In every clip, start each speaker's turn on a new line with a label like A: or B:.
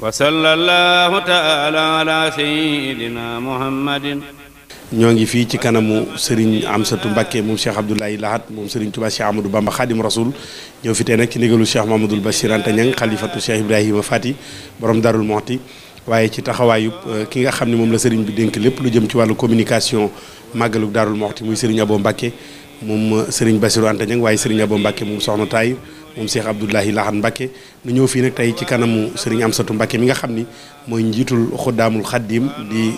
A: wa sallallahu taala ala sayyidina muhammadin.
B: ñoo ngi fii ci kanamu Serigne Amsatou Mbacké moom Cheikh Abdoulaye Lahat moom Serigne Touba Cheikh Amadou Bamba Khadim Rasoul ñëw fi tey nag ci ndigalu Cheikh Mamadou Bachir Anta Niang xalifatu Cheikh Ibrahima Fati borom Darou Mouhty waaye ci taxawaayub ki nga xam ne moom la Serigne bi dénk lépp lu jëm ci wàllu communication màggalu Darou Mouhty muy Serigne Abo Mbacké moom Serigne Bassirou Anta Niang waaye Serigne Abo Mbacké moom Soxna Taay moom Cheikh Abdoulaye Lahat Mbacké nu ñëw fii nag tey ci kanamu Serigne Amsatou Mbacké mi nga xam ni mooy njiitul Xuddaamul Xaddim di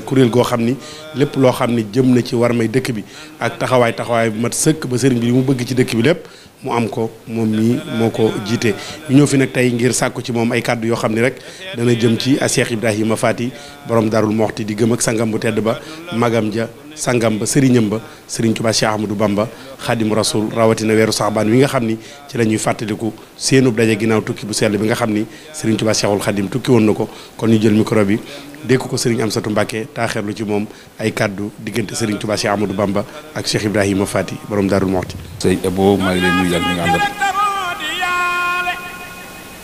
B: kuréel goo xam ni lépp loo xam ni jëm na ci war may dëkk bi ak taxawaay bu mat sëkk ba Serigne bi li mu bëgg ci dëkk bi lépp mu am ko moom mii moo ko jiite. ñu ñëw fi nag tey ngir sàkku ci moom ay kàddu yoo xam ni rek dana jëm ci Cheikh Ibrahima Fati borom Darou Mouhty di gëm ak sangam bu tedd ba magam ja sangam ba sëriñam ba Serigne Touba Cheikh Ahmadou Bamba Khadim Rasoul rawatina weeru Saxbaan wi nga xam ni ci la ñuy fàttaliku seenub daje ginnaaw tukki bu sell bi nga xam ni Serigne Touba Cheikhul Khadim tukki woon na ko kon ñu jël micro bi dékk ko Serigne Amsatou Mbacké taaxeerlu ci moom ay kàddu diggante Serigne Touba Cheikh Ahmadou Bamba ak Cheikh Ibrahima Fati borom Darou Mouhty.
C: sëñ Abo maa ngi leen nuyu yàlla ñu ngi àndal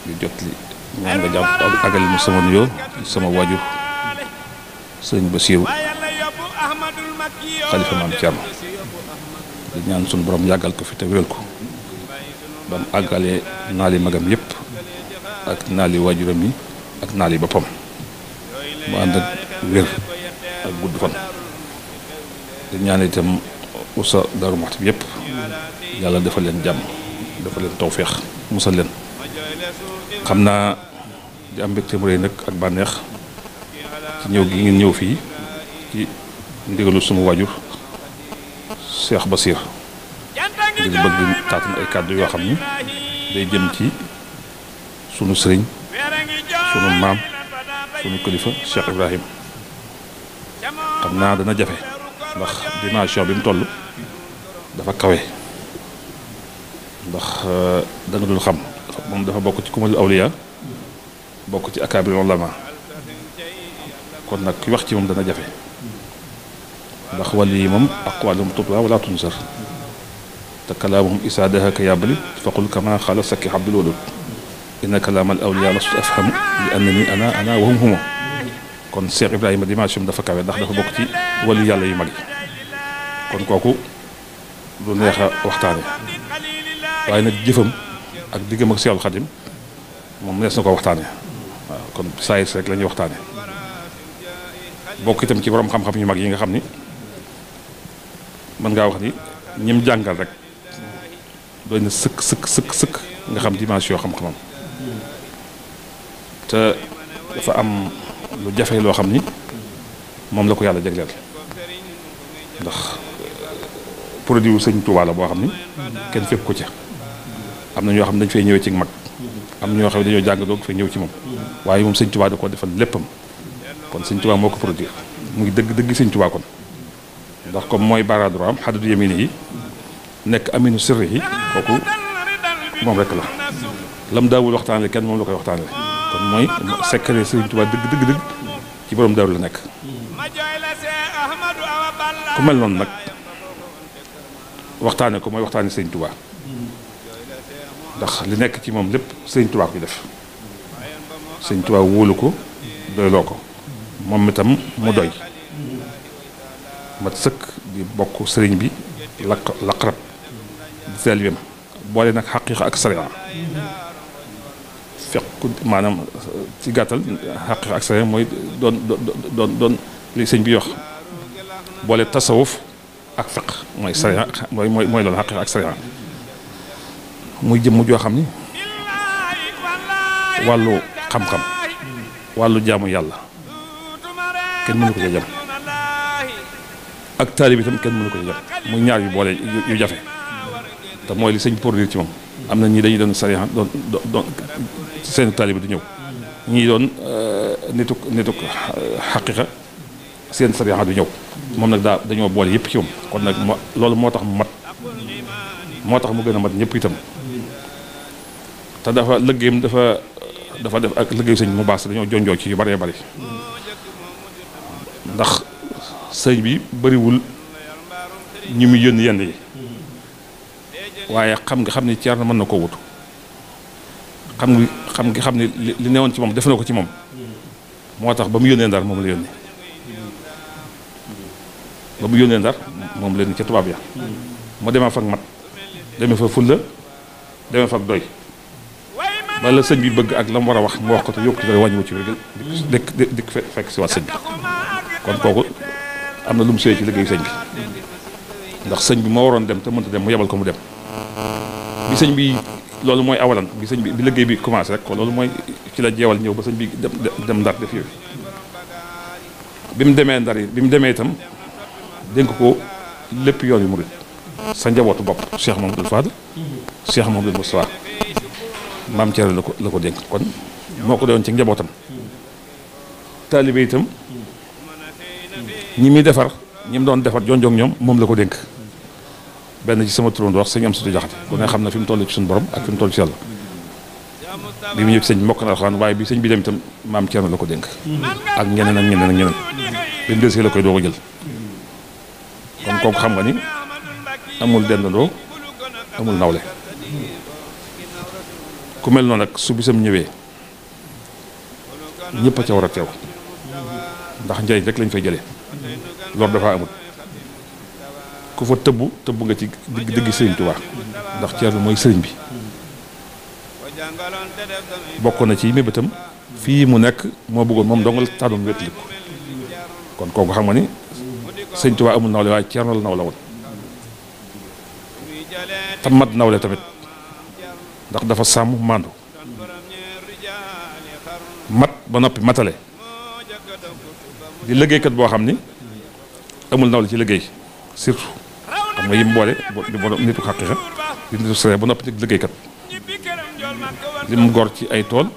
C: di jot li ñaan nga jàpp agal mu sama nuyoo sama waajur sëñ Bassirou xalifa maam Thierno di ñaan suñu borom yàggal ko fi te wéral ko ba mu àggalee naali magam yëpp ak naali waajuram yi ak naali boppam mu ànd ak wér ak gudd fan di ñaan itam usa Darou Mouhty bi yëpp yàlla defal leen jàmm defal leen tawféex musal leen xam naa di am mbégte mu rëy nag ak bànneex ci ñëw gi ngeen ñëw fii ci ndigalu suma waajur Cheikh Bassir ngir bëgg taatan ay kàddu yoo xam ni day jëm ci sunu sëriñ sunu maam sunu kilifa Cheikh Ibrahim xam naa dana jafe ndax dimension bi mu toll dafa kawe ndax da nga dul xam moom dafa bokk ci kumalul awliya bokk ci akaabirul ulama kon nag ki wax ci moom dana jafe ndax wàll yi moom aqwaalum tutla wala tunsar te kalaamuhum isaa dahaka yàbbali faqul kama xaala sakki abdul wadud inna kalaamal awliya lastu afhamu li annani ana wahum huma kon Cheikh Ibrahima dimension dafa kawe ndax dafa bokk ci wàllu yàlla yu mag yi kon kooku du neex a waxtaane waaye nag jëfam ak diggam ak Seexul Xadim moom nees na ko waxtaane waaw kon saa rek la ñuy waxtaane bokk itam ci borom xam-xam yu mag yi nga xam ni mën ngaa wax ni ñim jàngal rek doy na sëkk nga xam dimension xam-xamam te dafa am lu jafe loo xam ni moom la ko yàlla jagleel ndax produit wu sëñ Tuubaa la boo xam ni kenn fekk ko ca am na ñoo xam ne dañ fay ñëwee ci mag am ñoo xam ne dañoo jàng doog fay ñëw ci moom waaye moom sëñ Tuubaa da ko defal léppam kon sëñ Tuubaa moo ko produire mu ngi dëgg sëñ Tuubaa kon ndax comme mooy baradro am xaddu yamini yi nekk aminu sirri yi kooku moom rek la lam daawul waxtaanee kenn moom la koy waxtaanee kon mooy secret sëñ Tuubaa dëgg ci borom daaru la nekk ku mel noonu nag waxtaane ko mooy waxtaane sëñ Tuubaa ndax li nekk ci moom lépp sëñ Tuubaa koy def sëñ Tuubaa wóolu ko doyloo ko moom itam mu doy mat sëkk di bokk sëriñ bi laqarab di taalibeem boole nag xaqiiqa ak sariya fekk maanaam ci gàttal xaqiiqa ak sariya mooy doon li sëñ bi wax boole tasawuf ak fiq mooy sariya mooy loolu xaqiiqa ak sariya muy jëmm joo xam ni wàllu xam-xam wàllu jaamu yàlla kenn mënu ko ca jam ak taalib itam kenn mënu ko ca jam muy ñaar yu boole yu jafe te mooy li sëñ produire ci moom am na ñi dañuy doon sariya doon seen taalib di ñëw ñii doon nituk xaqiqa seen sariya du ñëw moom nag dañoo boole yëpp ci moom kon nag loolu moo tax mu mat moo tax mu gën a mat ñëpp itam te dafa liggéeyam dafa def ak liggéeyu sëñ mu baas dañoo jonjoo ci yu bëree bëri ndax sëñ bi bëriwul ñi muy yónni yenn yi waaye xam nga xam ni Ceerno mën na koo wutu xam ne li newoon ci moom def na ko ci moom moo tax ba mu yónnee Ndar moom la yónnee ba mu yónnee Ndar moom leen ca tubaab ya mu demee fa ak mat demee fa fulla demee fa ak doy ba la sëñ bi bëgg ak la mu war a wax mu wax ko te yokku ci dara wàññiwu ci wér dikk fekk si waat sëñ bi kon kooku am na lu mu sëy ci liggéeyu sëñ bi ndax sëñ bi moo waroon dem te mënta dem mu yebal ko mu dem bi sëñ bi loolu mooy awalan bi sëñ bi liggéey bi commencé rek kon loolu mooy ci la jeewal ñëw ba sëñ bi dem Ndar def yooyu bi mu demee Ndar yi bi mu demee itam dénk ko lépp yoon yu murid sa njabootu bopp Cheikh Mamadou Fadl Cheikh Mamadou Moustapha maam Thierno la ko dénk kon moo ko doon ci njabootam taalibe itam ñi muy defar ñi mu doon defar jonjoog ñoom moom la ko dénk benn ci sama turoon wax sëñ am sutu jaxate ku ne xam na fi mu toll ci suñu borom ak fi mu toll ci yàlla bi mu ñëw ci sëñ bi mokk na alxuraan waaye bi sëñ bi dem itam maam Thierno la ko dénk ak ñeneen ak ñeneen ak ñeneen bi mu desee la koy doo ko jël kon kooku xam nga ni amul dendandoo amul nawle ku mel noonu nag su bisam ñëwee ñëpp a ca war a teew ndax njëriñ rek lañ fay jëlee lor dafa amul ku fa tëbb nga ci dëgg sëriñ Tuubaa ndax Ceerno mooy sëriñ bi bokk na ci mébétam fii mu nekk moo bëggoon moom dongal tànnoon wétaliku kon kooku xam nga ni sëriñ Tuubaa amul nawle waaye Ceerno la naw la woon tam mat nawle tamit ndax dafa sàmm màndu mat ba noppi matale di liggéeykat boo xam ni amul nawle ci liggéey surtout xam nga yim boole di nitu xaqiiqa di nitu sere ba noppi di liggéeykat li mu gor ci ay tool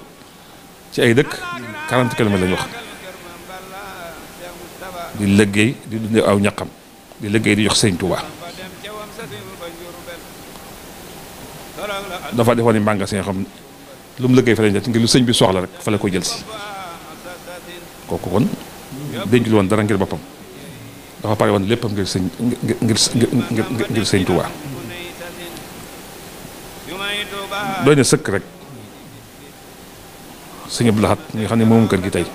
C: ci ay dëkk 40 kilomètres lañu wax di liggéey di dundee aw ñaqam di liggéey di jox sëñ Tuubaa dafa defoon ni magasin xam lu mu liggéey fa lañ def ngir lu sëñ bi soxla rek fa la koy jël si kooku kon dencul woon dara ngir boppam dafa pare woon léppam ngir sëñ ngir sëñ Tuubaa doy na sëkk rek sëñ Abdou Lahad mi nga xam ne moom kër gi tey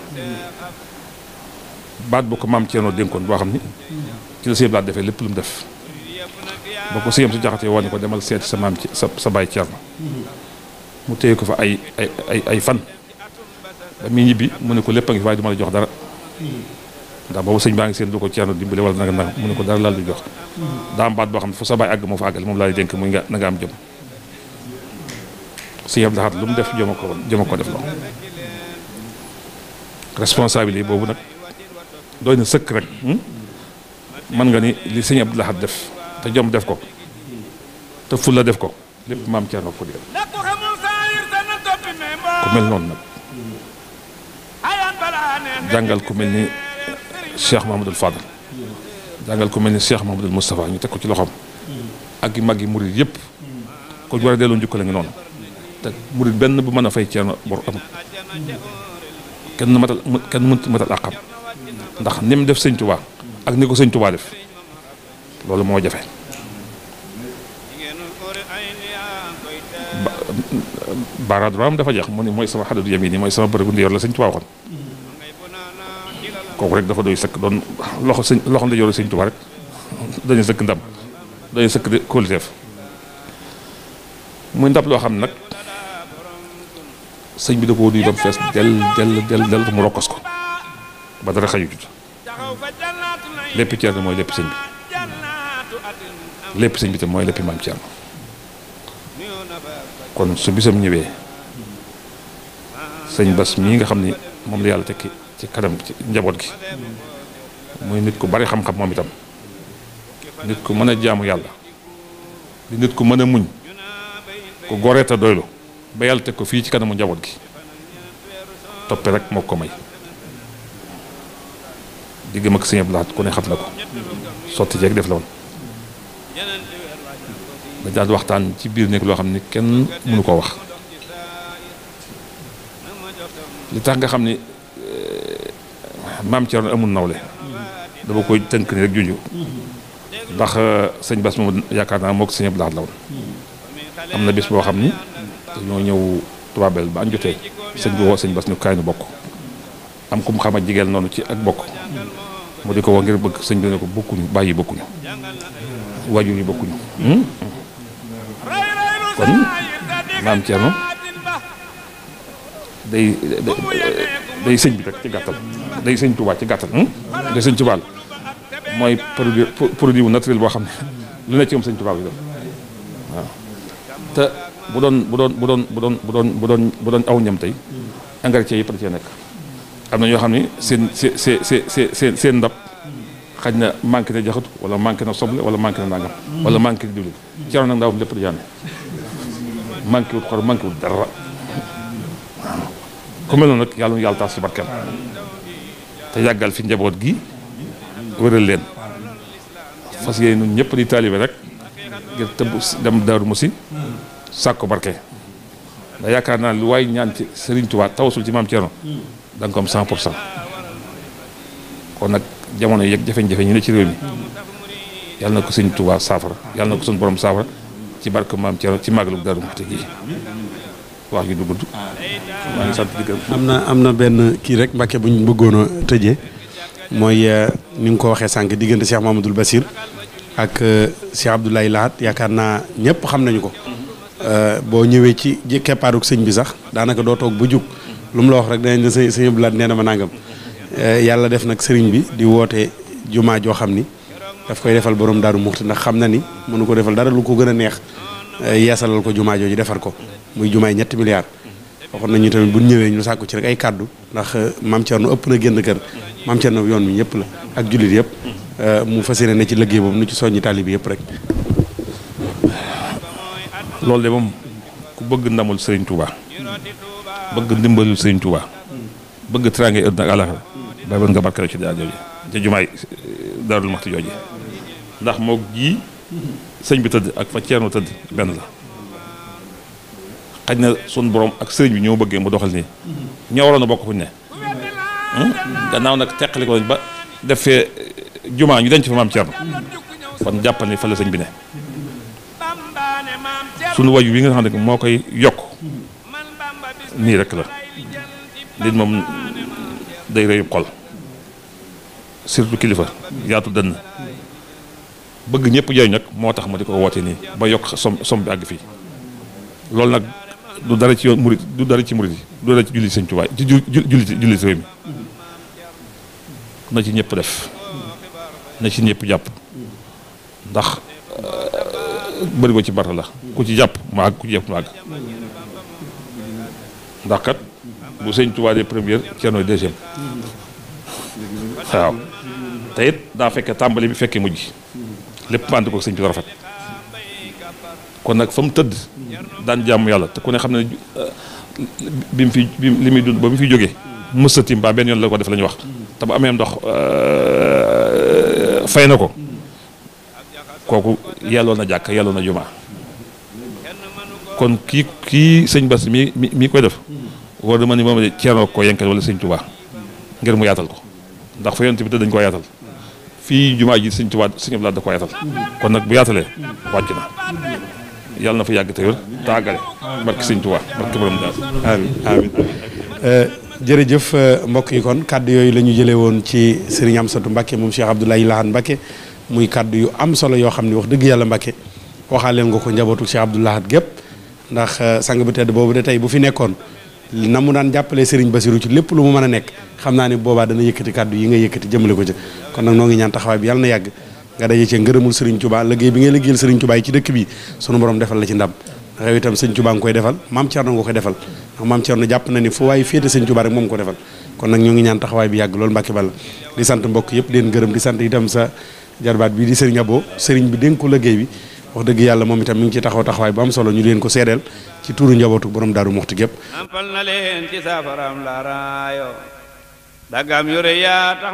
C: baat bu ko maam Thierno dénkoon boo xam ni ci la sëñ Abdou Lahad defee lépp lu mu def boo ko sëñam si jaxatee woon ni ko demal seet sa maam ci sa baay Thierno mu téye ko fa ay fan ba muy ñibbi mu ne ko lépp a ngi waaye du ma la jox dara ndax boobu sëñ baa ngi seen du ko Thierno dimbale wala nanga mu ne ko dara laal du jox daa am baat boo xam ne fu sa baay àgg moo fa àggal moom laa lay dénk muy nga na nga am jom sëñ Abdou Lahad lu mu def joma ko def loo responsabilité boobu nag doy na sëkk rek mën nga ni li sëñ Abdou Lahad def te jom def ko te fulla def ko lépp maam Thierno ko digal ku mel noonu nag jàngal ku mel ni Cheikh Mahamadul Fadal jàngal ku mel ni Cheikh Mahamadul Moustapha ñu teg ko ci loxoom ak mag yi murid yëpp ko war a delloo njukkal la ngi noonu te murid benn bu mën a fay Thierno bor amul kenn mënut matal àqam ndax ni mu def sëñ Tuubaa ak ni ko sëñ Tuubaa def loolu moo jafe baaraaduraam dafa jeex mu ne mooy sama xadadu yamin yi mooy sama bërëbu ndijoor la sëñ Tuubaa waxoon kooku rek dafa doy sëkk doon loxo ndijooru sëñ Tuubaa rek dañu sëkk ndam dañu sëkk de kóoluteef muy ndab loo xam ne nag sëñ bi da koo duy ba mu fees del mu rokkos ko ba dara xaju jut lépp Thierno mooy lépp sëñ bi lépp sëñ bi tam mooy lépp maam Thierno kon su bisam ñëwee sëñ Bass mii nga xam ni moom la yàlla tekki ci kanam ci njaboot gi muy nit ku bari xam-xam moom itam nit ku mën a jaamu yàlla di nit ku mën a muñ ku goreeta doylu ba yàlla teg ko fii ci kanamu njaboot gi toppe rek moo ko may diggam ak sëñ Abdou Lahad ku ne xam na ko sotti jeeg def la woon da daal waxtaan ci biir nekk loo xam ni kenn mënu koo wax li tax nga xam ni maam Thierno amul nawle dama koy tënk ni rek junju ndax sëñ Bass moom yaakaar naa moo ko sëñ Abdou Lahad la woon am na bis boo xam ni dañoo ñëw tubaabel ba añ jotee sëñ bi woo sëñ Bass ñu kaay nu bokk am ku mu xam a jigéen noonu ci ak bokk mu di ko woo ngir bëgg sëñ bi ne ko bokkuñu bàyyi bokkuñu waajur yi bokkuñu kon maam Thierno day sëñ bi rek ci gàttal day sëñ Touba ci gàttal day sëñ Touba la mooy produit naturel boo xam ne lu ne ci am sëñ Touba bi doon waaw te bu doon aw ñam tey engrais yëpp da cee nekk am na ñoo xam ne seen ndab xaj na manqué na jaxatu wala manqué na soble wala manqué na nangam wala manqué na diwlin Thierno nag ndawam lépp da jaane manqué wut xor manqué wut dara waaw ku mel noonu nag yàlla taas ci barkeel te yàggal fi njaboot gi wëral leen fas yéene ñun ñëpp di taalibe rek ngir tëbb dem Daaru Musi sàkko barke da yaakaar naa lu waay ñaan ci Serigne Touba tawasul ci maam Thierno da nga ko am 100% kon nag jamono yeeg jafe-jafe ñu ne ci réew mi yàlla na ko Serigne Touba saafara yàlla na ko suñu borom saafara ci barke maam Thierno ci màggalu Daaru Muxti gi wax gi du gudd maa ngi sant di gërëm.
B: am na benn kii rek Mbàkke bu ñu bëggoon a tëjee mooy ni nga ko waxee sànq diggante Cheikh Mamadou Bassir ak Cheikh Abdoulaye Lahat yaakaar naa ñëpp xam nañu ko boo ñëwee ci keppaaruk sëñ bi sax daanaka doo toog bu jug lu mu la wax rek danañ la sëñ Abdou Lahat nee na ma nangam yàlla def nag sëriñ bi di woote jumaa joo xam ni daf koy defal borom Daaru Muxti ndax xam na ni mënu ko defal dara lu ko gën a neex yeesalal ko jumaa jooju defar ko muy jumaay 3 milliards waxoon nañu tamit bu ñëwee ñu sàkku ci rek ay kàddu ndax maam Thierno ëpp na génn kër maam Thierno yoon mi ñëpp la ak jullit yëpp mu fas yéene ne ci liggéey boobu nu ci soññi taalibe bi yëpp rek.
C: loolu de moom ku bëgg ndamul Serigne Touba bëgg ndimbalul Serigne Touba bëgg teraangay àddina ak àllaaxira ba nga barkeel ci daal jooju ca jumaay Daaru Muxti jooju ndax moog ji sëñ bi tëdd ak fa Thierno tëdd benn la. xaj na sun borom ak sëriñ bi ñoo bëggee mu doxal nii ñoo waroon a bokk fu ñu ne gannaaw nag teqali ko ba def fee jumaa ñu denc fa maam Thierno kon jàppal ni fa la sëñ bi ne sunu waju bi nga xam ne moo koy yokk nii rek la nit moom day rëyub xol surtout kilifa yaatu dënn bëgg ñëpp jooy nag moo tax ma di ko woote nii ba yokk som bi àgg fii loolu nag du dara ci yoon murit du dara ci murit yi du dara ci julli sëñ Tuubaa ci julli réew mi na ci ñëpp def na ci ñëpp jàpp ndax bëri ko ci barta la ku ci jàpp mu àgg ku ci jàpp mu àgg ndax kat bu sëñ Tuubaa de première Thierno deuxième waaw te it daa fekke tàmbali bi fekkee mujj lépp mu ànd ko sëñ bi rafet kon nag fa mu tëdd daan jàmm yàlla te ku ne xam ne bi mu fi li muy dund ba mu fi jógee mësatim ba benn yoon la ko def la ñu wax te bu amee ndox fay na ko kooku yelloo na jàkk yelloo na jumaa kon kii sëñ Bass mi koy def war na ma ni moom de Thierno ko yenkal wala sëñ Touba ngir mu yaatal ko ndax fa yonent bi te dañ ko yaatal fii jumaa ji sëñ Touba sëñ Abdou Lahad da ko yaatal kon nag bu yaatalee wàcc na yàlla na fa yàgg te wér taagale barki sëñ Touba barki borom daal
B: amiin amiin jërëjëf mbokk yi kon kaddu yooyu la ñu jëlee woon ci Serigne Amsatou Mbacké moom Cheikh Abdoulaye Lahat Mbacké muy kaddu yu am solo yoo xam ne wax dëgg yàlla Mbacké waxaaleen nga ko njabootu Cheikh Abdou Lahad gépp ndax sang bu tedd boobu de tey bu fi nekkoon na mu daan jàppalee Serigne Bassirou ci lépp lu mu mën a nekk xam naa ne boobaa dana yëkkati kaddu yi nga yëkkati jëmale ko ci kon nag noo ngi ñaan taxawaay bi yàlla na yàgg nga daje ci ngërëmul Serigne Touba liggéey bi ngay liggéeyal Serigne Touba yi ci dëkk bi sunu borom defal la ci ndam ndax yow itam Serigne Touba nga koy defal maam Thierno nga koy defal ndax maam Thierno jàpp na ni fu waaye féete Serigne Touba rek moom ko defal kon nag ñoo ngi ñaan taxawaay bi yàgg loolu Mbacké Balla di sant mbokk yëpp leen gërëm di sant itam sa jarbaat bi di Serigne Abo Serigne bi dénk ko liggéey bi wax dëgg yàlla moom itam mi ngi ci taxawaay bu am solo ñu leen ko seedeel ci tuuru njabootu borom Daaru Muxti gépp
A: ampal na leen ci safaram la raayo dagam yore yaa tax